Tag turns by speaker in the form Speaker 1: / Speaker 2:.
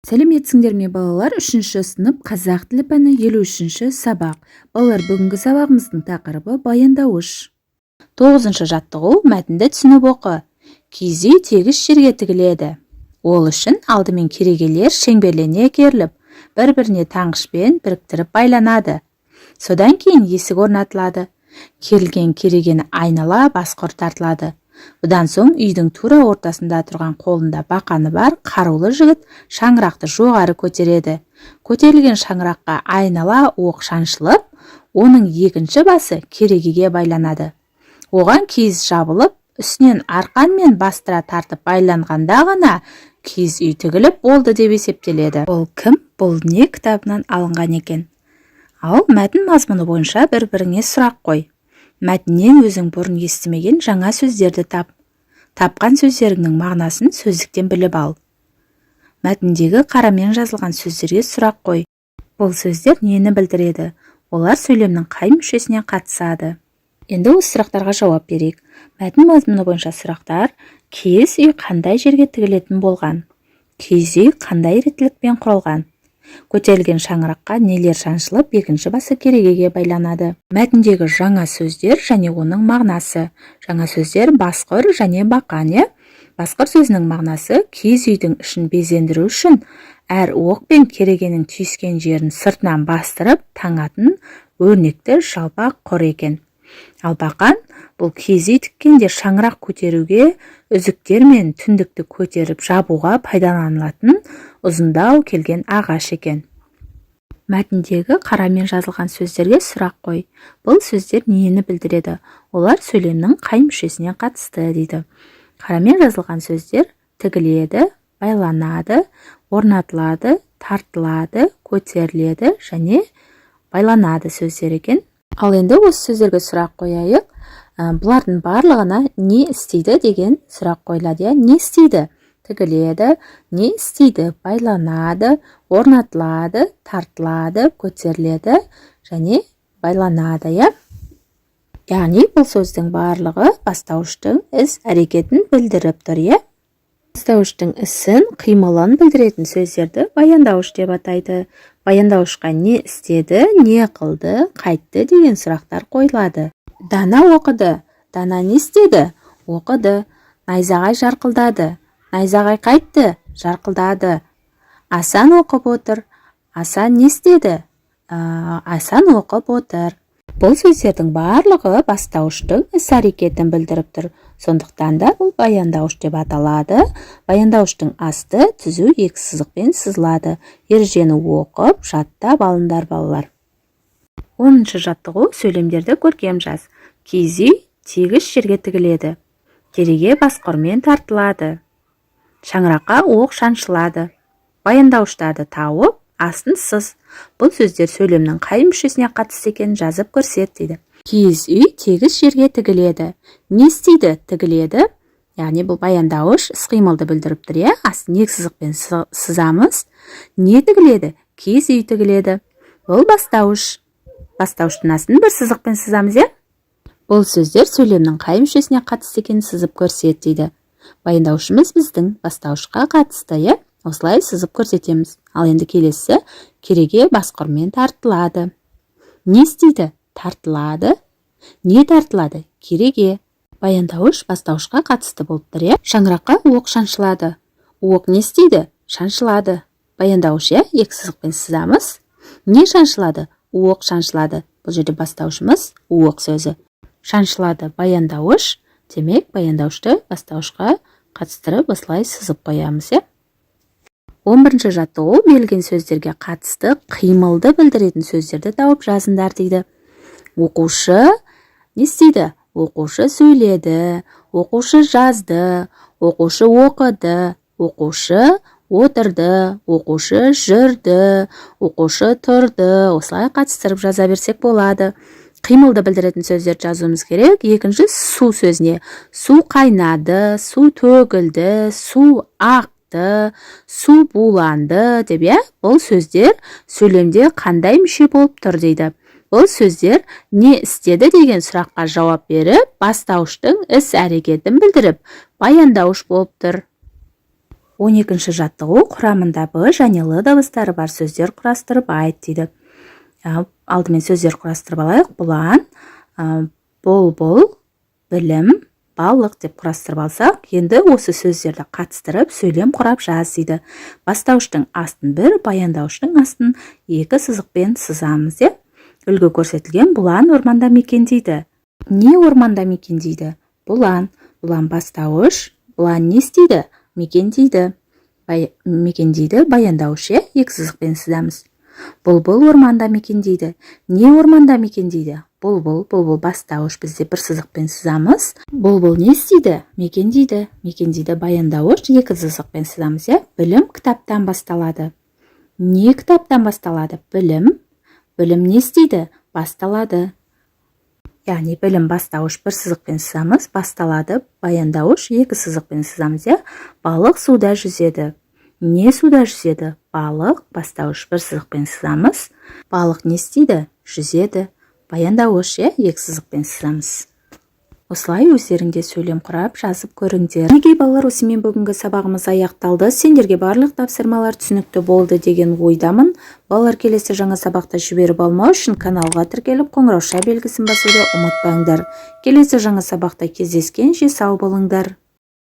Speaker 1: Сәлеметсіңдер ме, балалар! Үшінші сынып, қазақ тілі пәні, 53-ші сабақ. Балалар, бүгінгі сабағымыздың тақырыбы – баяндауыш. Тоғызыншы жаттығу. Мәтінді түсініп оқы. Киіз үй тегіс жерге тігіледі. Ол үшін алдымен керегелер шеңберлене керіліп, бір-біріне таңғышпен біріктіріп байланады. Содан кейін есік орнатылады. Керілген керегені айнала басқұр тартылады. Бұдан соң үйдің тура ортасында тұрған, қолында бақаны бар қарулы жігіт шаңырақты жоғары көтереді. Көтерілген шаңыраққа айнала оқ шаншылып, оның екінші басы керегеге байланады. Оған киіз жабылып, үстінен арқанмен бастыра тартып байланғанда ғана киіз үй тігіліп болды деп есептеледі. Бұл «Кім, бұл не» кітабынан алынған екен. Ал мәтін мазмұны бойынша бір-біріңе сұрақ қой. Мәтіннен өзің бұрын естімеген жаңа сөздерді тап. Тапқан сөздеріңнің мағынасын сөздіктен біліп ал. Мәтіндегі қарамен жазылған сөздерге сұрақ қой. Бұл сөздер нені білдіреді? Олар сөйлемнің қай мүшесіне қатысады? Енді осы сұрақтарға жауап берейік. Мәтін мазмұны бойынша сұрақтар. Киіз үй қандай жерге тігілетін болған? Киіз үй қандай реттілікпен құрылған? Көтерілген шаңыраққа нелер шаншылып, екінші басы керегеге байланады? Мәтіндегі жаңа сөздер және оның мағынасы. Жаңа сөздер – басқұр және бақан, иә. Басқұр сөзінің мағынасы – киіз үйдің ішін безендіру үшін әр оқ пен керегенің түйіскен жерін сыртынан бастырып таңатын өрнекті жалпақ құр екен. Ал бақан – бұл киіз үй тіккенде шаңырақ көтеруге, үзіктер мен түндікті көтеріп жабуға пайдаланылатын ұзындау келген ағаш екен. Мәтіндегі қарамен жазылған сөздерге сұрақ қой. Бұл сөздер нені білдіреді? Олар сөйлемнің қай мүшесіне қатысты дейді. Қарамен жазылған сөздер: тігіледі, байланады, орнатылады, тартылады, көтеріледі және байланады сөздер екен. Ал енді осы сөздерге сұрақ қояйық. Бұлардың барлығына «не істейді» деген сұрақ қойылады, иә. Не істейді? Тігіледі. Не істейді? Байланады, орнатылады, тартылады, көтеріледі және байланады, иә. Яғни бұл сөздің барлығы бастауыштың іс әрекетін білдіріп тұр, иә. Бастауыштың ісін, қимылын білдіретін сөздерді баяндауыш деп атайды. Баяндауышқа не істеді, не қылды, қайтті деген сұрақтар қойылады. Дана оқыды. Дана не істеді? Оқыды. Найзағай жарқылдады. Найзағай қайтті? Жарқылдады. Асан оқып отыр. Асан не істеді? Асан оқып отыр. Бұл сөздердің барлығы бастауыштың іс әрекетін білдіріп тұр, сондықтан да бұл баяндауыш деп аталады. Баяндауыштың асты түзу екі сызықпен сызылады. Ережені оқып, жаттап алыңдар, балалар. 10-шы жаттығу. Сөйлемдерді көркем жаз. Киіз үй тегіс жерге тігіледі. Кереге басқұрмен тартылады. Шаңыраққа оқ шаншылады. Баяндауыштарды тауып, астын сыз. Бұл сөздер сөйлемнің қай мүшесіне қатысты екенін жазып көрсет дейді. Киіз үй тегіс жерге тігіледі. Не істейді? Тігіледі. Яғни бұл баяндауыш, іс қимылды білдіріп тұр, иә. Астын екі сызықпен сызамыз. Не тігіледі? Киіз үй тігіледі. Бұл бастауыш. Бастауыштың астын бір сызықпен сызамыз, иә. Бұл сөздер сөйлемнің қай мүшесіне қатысты екенін сызып көрсет дейді. Баяндауышымыз біздің бастауышқа қатысты, иә. Осылай сызып көрсетеміз. Ал енді келесі: кереге басқұрмен тартылады. Не істейді? Тартылады. Не тартылады? Кереге. Баяндауыш бастауышқа қатысты болып тұр, иә. Шаңыраққа оқ шаншылады. Оқ не істейді? Шаншылады. Баяндауыш, иә, екі сызықпен сызамыз. Не шаншылады? Оқ шаншылады. Бұл жерде бастауышымыз оқ сөзі. Шаншылады – баяндауыш. Демек, баяндауышты бастауышқа қатыстырып, осылай сызып қоямыз, иә. 11-ші жаттығу. Берілген сөздерге қатысты қимылды білдіретін сөздерді тауып жазыңдар дейді. Оқушы не істейді? Оқушы сөйледі, оқушы жазды, оқушы оқыды, оқушы отырды, оқушы жүрді, оқушы тұрды. Осылай қатыстырып жаза берсек болады. Қимылды білдіретін сөздерді жазуымыз керек. Екінші, су сөзіне: су қайнады, су төгілді, су ақты, су буланды деп, иә. Бұл сөздер сөйлемде қандай мүше болып тұр дейді. Бұл сөздер «не істеді» деген сұраққа жауап беріп, бастауыштың іс әрекетін білдіріп, баяндауыш болып тұр. 12-ші жаттығу: құрамында б және л дыбыстары бар сөздер құрастырып айт дейді. Алдымен сөздер құрастырып алайық. Бұлан, бұлбұл, білім, балық деп құрастырып алсақ, енді осы сөздерді қатыстырып, сөйлем құрап жаз дейді. Бастауыштың астын бір, баяндауыштың астын екі сызықпен сызамыз, иә. Үлгі көрсетілген: бұлан орманда мекендейді. Не орманда мекендейді? Бұлан. Бұлан – бастауыш. Бұлан не істейді? Мекендейді. Мекендейді – баяндауыш, иә, екі сызықпен сызамыз. Бұлбұл орманда мекендейді. Не орманда мекендейді? Бұлбұл. Бұлбұл – бастауыш, бізде бір сызықпен сызамыз. Бұлбұл не істейді? Мекендейді. Мекендейді – баяндауыш, екі сызықпен сызамыз, иә. Білім кітаптан басталады. Не кітаптан басталады? Білім. Білім не істейді? Басталады. Яғни білім – бастауыш, бір сызықпен сызамыз, басталады – баяндауыш, екі сызықпен сызамыз, иә. Балық суда жүзеді. Не суда жүзеді? Балық – бастауыш, бір сызықпен сызамыз. Балық не істейді? Жүзеді – баяндауыш, иә, екі сызықпен сызамыз. Осылай өздерің де сөйлем құрап, жазып көріңдер. Мінекей, балалар, осымен бүгінгі сабағымыз аяқталды. Сендерге барлық тапсырмалар түсінікті болды деген ойдамын. Балалар, келесі жаңа сабақта жіберіп алмау үшін каналға тіркеліп, қоңырауша белгісін басуды ұмытпаңдар. Келесі жаңа сабақта кездескенше сау болыңдар.